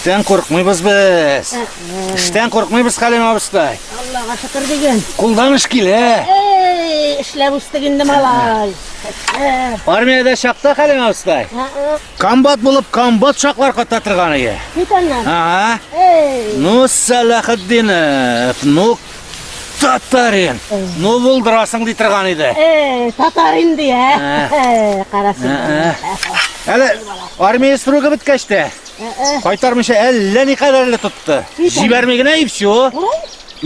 Эштән куркмыйбыз без. Эштән куркмыйбыз, Хәлим абыстай. Аллага шөкер диген. Кулдан эш килә. Эй, эшләп үстек инде, малай. Эшләп. Армиядә чакта, Хәлим абыстай. Комбат булып комбат чаклар ката торган иде. Бит аннан. Ага. Эй. Ну, Сәләхетдинов, ну, татарин. Ну, булдырасың ди торган иде. Эй, татарин ди, ә? Карасын. Әле армия срогы беткәч тә, кайтармыйча әллә никадәрле тотты. Җибәрми генә и все.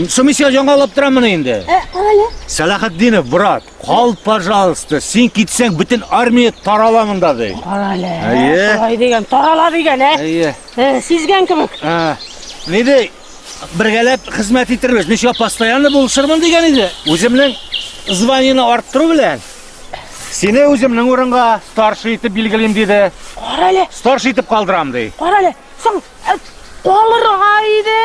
Соң мин сиңа җанга алып торам моны инде. Карале. Сәләхетдинов, брат, кал, пожалуйста. Син китсәң, бөтен армия тарала монда ди. Карале. Әйе. Шулай дигән, тарала дигән, ә? Әйе. Сизгән кебек. Ни ди? Бергәләп хезмәт итербез. Мин сиңа постоянно булышырмын дигән иде. Үземнең званиене арттыру белән сине үземнең урынга старший итеп билгелим диде. Карале. Старший итеп калдырам ди. Карале. Соң калырга иде.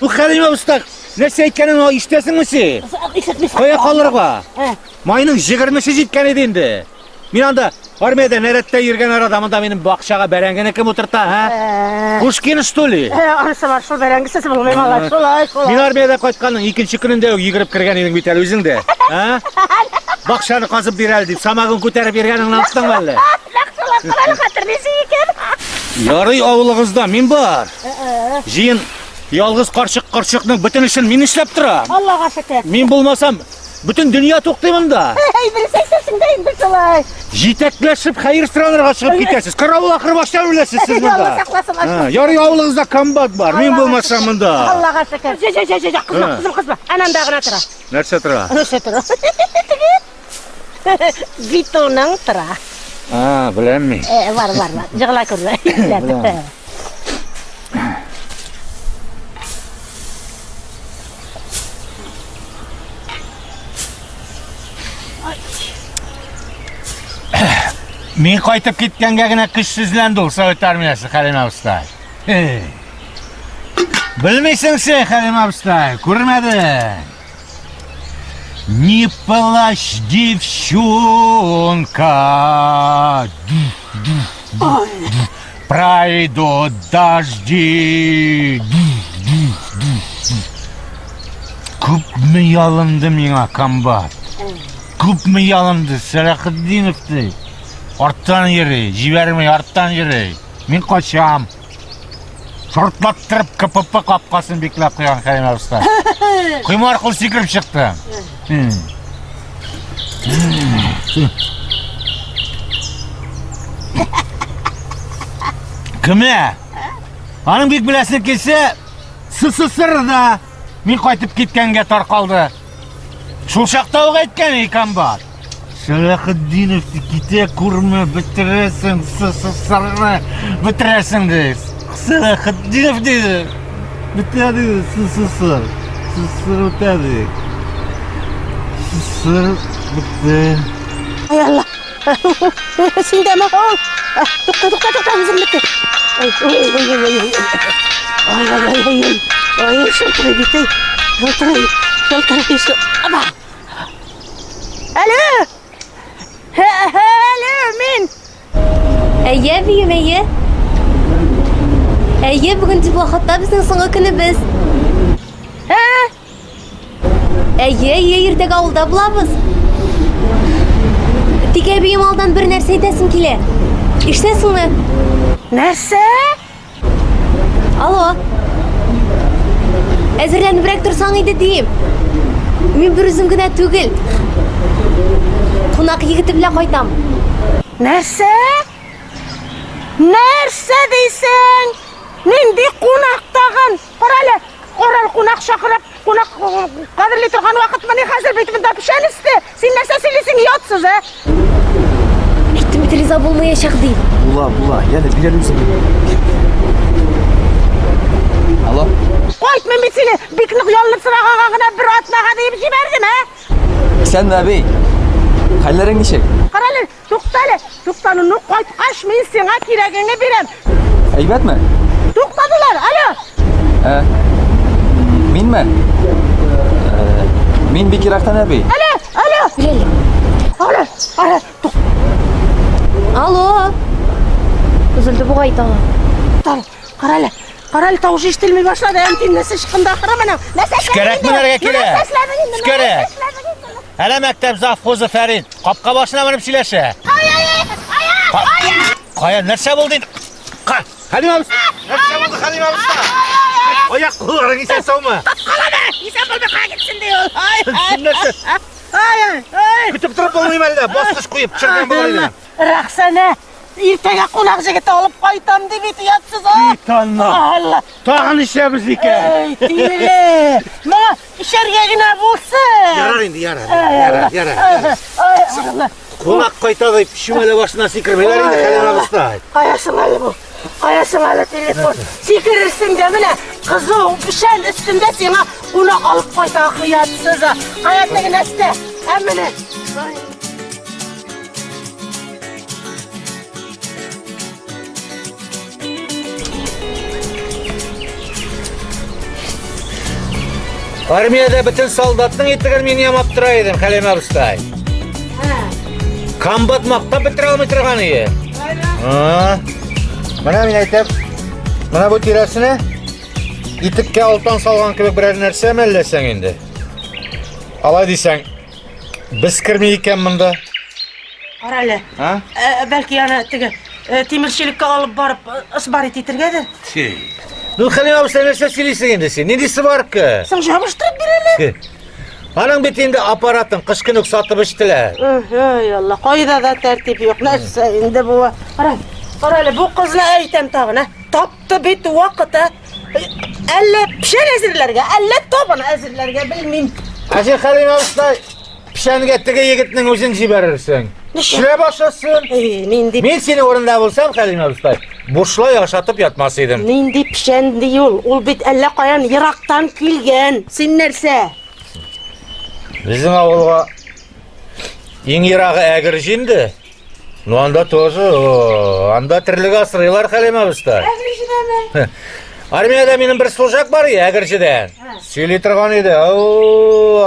Бу Хәлим абыстай нәрсә әйткәнен ишетәсеңме син? Ишетмисең. Кая калырга? Майның 20-се җиткән иде инде. Мин анда армиядә нәрәттә йөргән арада монда минем бакчага бәрәңгене кем утырта, һа? Пушкин, что ли? Анысы бар, шул бәрәңгесез булмый, малай. Шулай, шулай. Мин армиядә кайтканның икенче көнендә үк йөгереп кергән идең бит әле үзең дә. А? Бакчаны казып бир әле дип, самогон күтәреп йөргәнеңне оныттыңмы әллә? Нәкъ шулай, карале, хәтерлисең икән. Ярый авылыгызда мин бар. Җыен ялгыз карчык карчыкның бөтен эшен мин эшләп торам. Аллага шөкер. Мин булмасам, бөтен дөнья туктый монда. Әй, дөрес әйтәсең дә инде шулай. Җитәкләшеп хәер соранырга чыгып китәсез. Каравыл ахыры баштан үләсез сез монда. Алла сакласын, Ха, Ярый авылыгызда комбат бар. Мин булмасам монда. Аллага шөкер. Җә, җә, җә, җә, кызма, Ха. кызым, кызма. Ананда гына тора. Нәрсә тора? Нәрсә тора? Битоның тора. А, беләм мин. Бар, бар, бар. Җыгыла күрмә. Беләм. Мин кайтып киткәнгә генә көчсезләнде ул Совет армиясе, Хәлим абыстай. Белмисең син, Хәлим абыстай, күрмәдең. Не плачь, девчонка. Пройдут дожди. Күпме ялынды миңа комбат. Күпме ялынды Сәләхетдинов ди. Арттан йөри, җибәрми, арттан йөри. Мин качам. Шартлаттырып КПП капкасын бикләп куйган Хәлим абыстай. Койма аркылы сикереп чыкты. Кеме? Аның бик беләсе килсә, СССР да мин кайтып киткәнгә таркалды. Шул чакта ук әйткән и комбат. Сәләхетдинов китә күрмә, бетерәсең СССРны, бетерәсең ди. Сәләхетдинов диде. Бетә диде СССР. СССР бетә ди. СССР бетте. Ай Алла. Син дәме? Тукта, тукта, тукта, үзем бетте. Ой, ой, ой, ой, ой, ой. Ай, ай, ай, ай, ай. Ай, шылтырый бит, эй. Шылтырый, шылтырый, шыл. Аба. Алло! Алло, мин. Әйе, әбием, әйе. Әйе, бүген теплоходта безнең соңгы көнебез. Ә? Әйе, әйе, иртәгә авылда булабыз. Тик әбием алдан бер нәрсә әйтәсем килә. Ишетәсеңме? Нәрсә? Алло. Әзерләнебрәк торсаң иде дием. Мин бер үзем генә түгел. Кунак егете белән кайтам. Нәрсә? Нәрсә дисең? Нинди кунак тагын? Кара әле, кара әле, кунак чакырып, кунак кадерли торган вакытмыни хәзер бит монда печән өсте. Син нәрсә сөйлисең, ятсыз, ә? Әйттем бит, риза булмаячак ди. Була, була. Янә бир әле үзеңне. Алло. Кайтмыйм бит сине, бик нык ялынып сораганга гына бер атнага диеп җибәрдем, ә? Исәнме, әби? Хәлләрең ничек? Кара әле, Тукта әле, тукта, ну кайткач мин сиңа кирәгеңне бирәм. Әйбәтме? Туктадылар, алло. Ә, минме? Ә, мин бик ерактан, әби. Алло, алло. Алло, алло. Алло. Өзелде бугай тагы. Тукта, кара әле. Кара әле, тавыш ишетелми башлады. Әнкәй нәрсә чыкканда ахыры моның. Нәрсә эшләдең Кәрәк инде? менәргә килә. Нәрсә эшләдең инде? Кәрәк. Нәрсә эшләдең инде? Әнә мәктәп завхозы Фәрит. Капка башына менеп сөйләшә. Кая, нәрсә булды инде? Ка, Хәлим абыстай. Нәрсә булды, Хәлим абыстай? Аяк кулларың исән саумы? Калама! Исән булды, кая китсен ди ул. Ай, Син нәрсә? ай, ай. Көтеп торып булмый әллә? Баскыч куеп төшергән булыр иде. Рәхсәнә, иртәгә кунак җегете алып кайтам дип бит оятсыз. а. Танна. Алла. Тагын ишәбез икән. Эй, тиле. Моңа ишәргә генә булсын. Ярар инде, ярар. Ай, Ярар, Алла. ярар. Ай, ай, Алла. Кунак кайта дип чүмәлә башына сикермиләр инде, Хәлим абыстай. Каясың әле бу? Каясың әле телефон? Сикерерсең дә менә кызу печән өстендә сиңа кунак алып кайта оятсыз. а. Кая теге нәрсә? Ә менә. Ай. Армиядә бөтен солдатның итеген мин ямап тора идем, Хәлим абыстай. Комбат мактап бетерә алмый торган иде. А. Менә мин әйтәм, менә бу тирәсенә итеккә алтан салган кебек берәр нәрсә мәлләсәң инде. Алай дисәң, без керми икән монда. Кара әле. А? Ә, бәлки аны теге э, тимерчелеккә алып барып э, ысбарит итергәдер. Ну, Хәлим абыстай, нәрсә сөйлисең инде син? Нинди сварка? Соң жабыштырып бирәләр. Аның бит инде аппаратын кыш көне үк сатып эчтеләр. Ай, Алла, кайда да тәртип юк. Нәрсә инде бу? Кара, кара әле, бу кызны әйтәм тагын, ә? Тапты бит вакыты. Әллә печән әзерләргә, әллә табын әзерләргә белмим. Ә син, Хәлим абыстай, печәнгә теге егетнең үзен җибәрерсең. Ничек? Эшләп ашасын. Эй, нинди Мин синең урында булсам, Хәлим абыстай, бушлай ашатып ятмас идем. нинди печән ди ул? Ул бит әллә каян ерактан килгән. Син нәрсә? Безнең авылга иң ерагы Әгерҗе инде. Ну анда тоже, о, анда терлек асрыйлар, Хәлим абыстай. Әгерҗедәме? Армиядә минем бер служак бар иде Әгерҗедән. Сөйли торган иде. О,